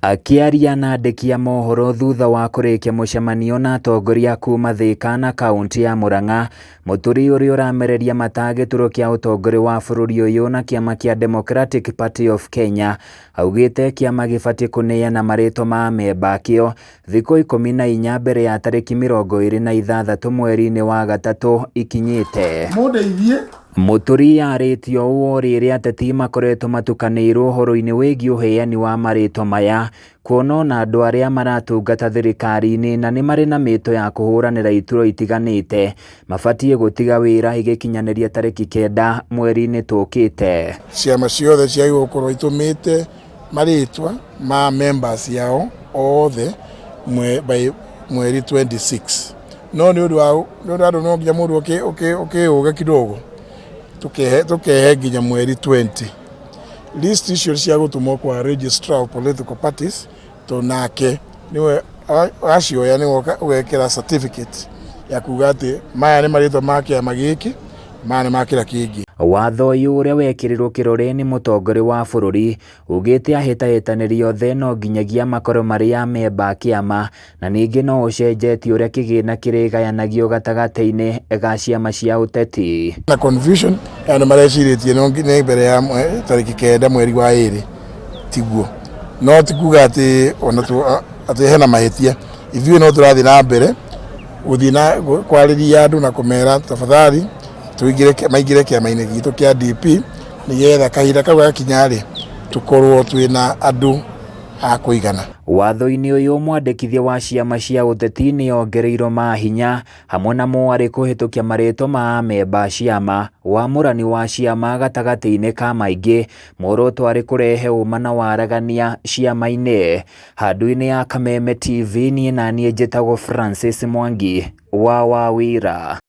Akĩaria na andĩki a mohoro thutha wa kũrĩkia mũcemanio na atongoria kuma Thika na kauntĩ ya Murang'a, Mũturi ũrĩa ũramereria mata gĩturwa kĩa ũtongoria wa bũrũri ũyũ na kĩama kĩa Democratic Party of Kenya augĩte kĩama gĩbatiĩ kũneana marĩtwa ma amemba akĩo thikũ 14 mbere ya tarĩki 26 mweri-inĩ wa gatatũ ikinyĩte. Mũndeithie. Mũturi arĩtie ũũ o rĩrĩ ateti makoretwo matukanĩirwo ũhoro-inĩ wĩgiĩ ũheani wa marĩtwa maya kuona ona andũ arĩa maratungata thirikari-inĩ na nĩ marĩ na mĩto ya kũhũranĩra iturwa itiganĩte mabatiĩ gũtiga wĩra ĩgĩkinyanĩria tarĩki 9 mweri-inĩ tũkĩte. Ciama ciothe ciagĩrĩirwo gũkorwo itũmĩte marĩtwa ma members yao othe by mweri 26. No nĩ ũndũ wa nĩ ũndũ andũ no nginya mũndũ ũkĩũge kidogo tũkehe nginya mweri 20. List icio cia gũtũmwo kwa registrar of political parties to nake nĩwe acioya nĩwe ũgekĩra certificate ya kuga atĩ maya nĩ marĩtwa ma kĩama gĩkĩ, maya nĩ ma kĩrĩa kĩngĩ. Watho ũyũ ũrĩa wekĩrirwo kĩrore nĩ mũtongoria wa bũrũri ugĩte ahĩtahĩtanĩri othe no nginyagia makorwo marĩ amemba a kĩama na ningĩ no ũcenjetie ũrĩa kĩgĩna kĩrĩgayanagio gatagatĩ-inĩ ga ciama cia ũteti. Na confusion andũ marecirĩtie no nĩ mbere ya tarĩki 9 mweri wa 2 tiguo, no ti kuga atĩ ona atĩ hena mahĩtia. Ithuĩ no tũrathiĩ na mbere gũthiĩ na kwarĩria andũ na kũmera tafadhali tũingĩre maingĩre kĩama-inĩ gitũ kĩa DP nĩgetha kahinda kau gakinya rĩ tũkorwo twĩna andũ a kũigana. Watho-inĩ ũyũ mwandĩkithia wa ciama cia ũteti nĩ ongereirwo mahinya hamwe na mwarĩ kũhĩtũkia marĩtwa ma amemba a ciama, wamũrani wa ciama gatagatĩ-inĩ ka maingĩ, muoroto arĩ kũrehe ũma na waragania ciama-inĩ. Handũ-inĩ ya Kameme TV niĩ naniĩ njĩtagwo Francis Mwangi wa Wawira.